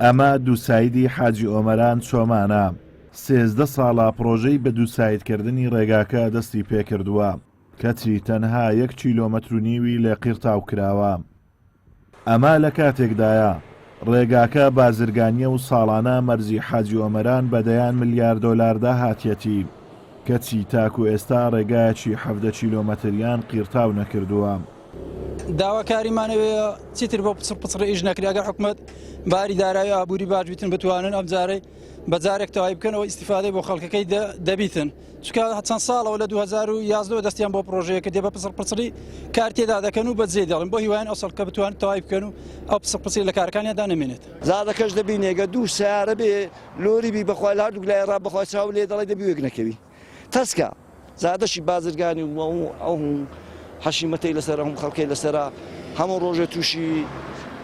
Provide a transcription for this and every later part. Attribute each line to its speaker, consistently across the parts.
Speaker 1: ئەمە دووسایدی حاجی ئۆمەران چۆمانە، 13 ساڵە پڕۆژەی بە دووسایدکردنی ڕێگاکە دەستی پێکردووە، کەچی تەنها یەک کیلۆمەتر و نیوی لێ قیڕتاو کراوە. ئەمە لە کاتێکدایە، ڕێگاکە بازرگانییە و ساڵانە مەرزی حاجی ئۆمەران بە دەیان ملیار دۆلار داهاتیەتی، کەچی تاکو ئێستا ڕێگایەکی 17 کیلۆمەتریان قیڕتاو نەکردووە.
Speaker 2: داواکاریمان ئەوەیە چیتر بۆ پچڕ پچڕی ئیش نەکرێ، ئەگەر حکومەت باری دارایی و ئابووری باش بیتن بتوانن ئەم جارەی بە جارێک تەواوی بکەنەوە ئیسیفادەی بۆ خەڵکەکەی دەبیتن چکە چەند ساڵەوە لە 2011 دەستیان بۆ پرۆژەیە کردێ بە پسڕ پچڕی کار تێدا دەکەن و بەجێ دەڵن بۆ هیوایان ئەو سەڵکە بتوان تەواوی بکەن و ئەو پسڕ پچڕی لە کارەکانیاندا نەمێنێت.
Speaker 3: زادەکەش دەبینێ گە دوو سیارە بێ لۆری بی بەخوای لە هەردووک لای ڕا بەخوای چاو لێ دەڵێ دەبی وێک نەکەوی. تەسکە زادەشی بازرگانی و ئەو حەشیمەتەی لەسەر هەم خەڵکەی لەسرە هەموو ڕۆژێ تووشی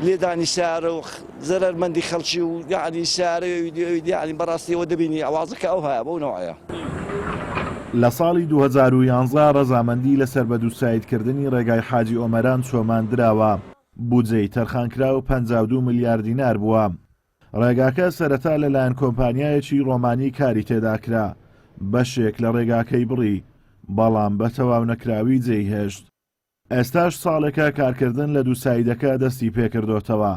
Speaker 3: لێدانی سیارە و زەرەرمەندی خەڵکی و یعنی سیارە یعنی بەڕاستیەوە دەبینی ئەوازەکە ئەو هەیە بەو نەوعەیە.
Speaker 1: لە ساڵی 2011 ڕەزامەندی لەسەر بە دووسایدکردنی ڕێگای حاجی ئۆمەران چۆمان دراوە، بودجەی تەرخانکراو 52 ملیار دینار بووە. ڕێگاکە سەرەتا لەلایەن کۆمپانیایەکی ڕۆمانی کاری تێداکرا، بەشێک لە ڕێگاکەی بڕی، بەڵام بە تەواونەکراوی جێیهێشت. ئێستاش ساڵێکە کارکردن لە دووسایدەکە دەستی پێکردۆتەوە،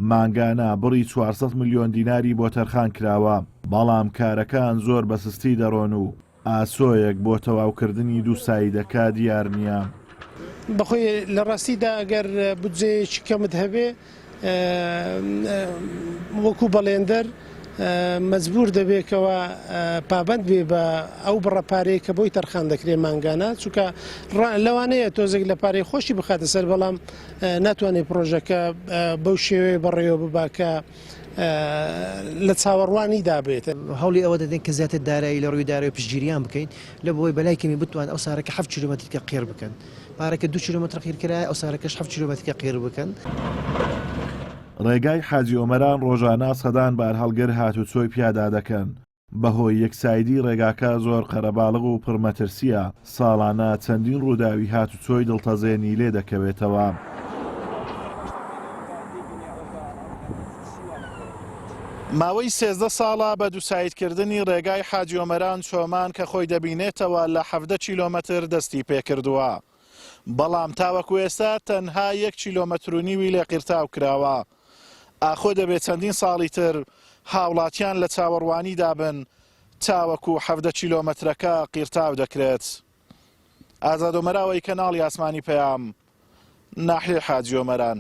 Speaker 1: مانگانە بڕی 400 ملیۆن دیناری بۆ تەرخان کراوە، بەڵام کارەکان زۆر بە سستی دەڕۆن و ئاسۆیەک بۆ تەواوکردنی دووسایدەکە دیار نییە.
Speaker 4: بەخۆی لە ڕاستیدا ئەگەر بودجەیەکی کەمت هەبێ وەکو بەڵێندەر مەجبور دەبێت کەوا پابەند بێ بە ئەو بڕە پارەیە کە بۆی تەرخان دەکرێت مانگانە چونکە لەوانەیە تۆزێک لە پارەی خۆشی بخاتە سەر بەڵام ناتوانێت پرۆژەکە بەو شێوەیە بەڕێوە ببا کە لە چاوەڕوانیدا بێت.
Speaker 5: هەوڵی ئەوە دەدەین کە زیاتر دارایی لە ڕووی دارایی پشتگیریان بکەین لە بۆی بەلای کەمی بتوان ئەو سارەکە حەفت کیلۆمەترکە قێر بکەن. پارەکە دوو کیلۆمەتر قیر کرایە ئەو سارەکەش حەفت کیلۆمەترکە قیر بکەن.
Speaker 1: ڕێگای حاجی ئۆمەران ڕۆژانە سەدان بارهەڵگر هاتوچۆی پیادا دەکەن، بەهۆی یەکسایدی ڕێگاکە زۆر قەرەباڵغ و پڕ مەترسییە، ساڵانە چەندین ڕووداوی هاتوچۆی دڵتەزێنی لێ دەکەوێتەوە. ماوەی 13 ساڵە بە دووسایدکردنی ڕێگای حاجی ئۆمەران چۆمان کە خۆی دەبینێتەوە لە 17 کیلۆمەتر دەستی پێکردووە، بەڵام تاوەکو ئێستا تەنها یەک کیلۆمەتر و نیوی لێ قیرتاو کراوە. ئاخۆ دەبێت چەندین ساڵی تر هاوڵاتیان لە چاوەڕوانیدا بن تاوەکو 17 کیلۆمەترەکە قیرتاو دەکرێت؟ ئازاد ئۆمەراوەی کەناڵی ئاسمانی پەیام، ناحیەی حاجی ئۆمەران.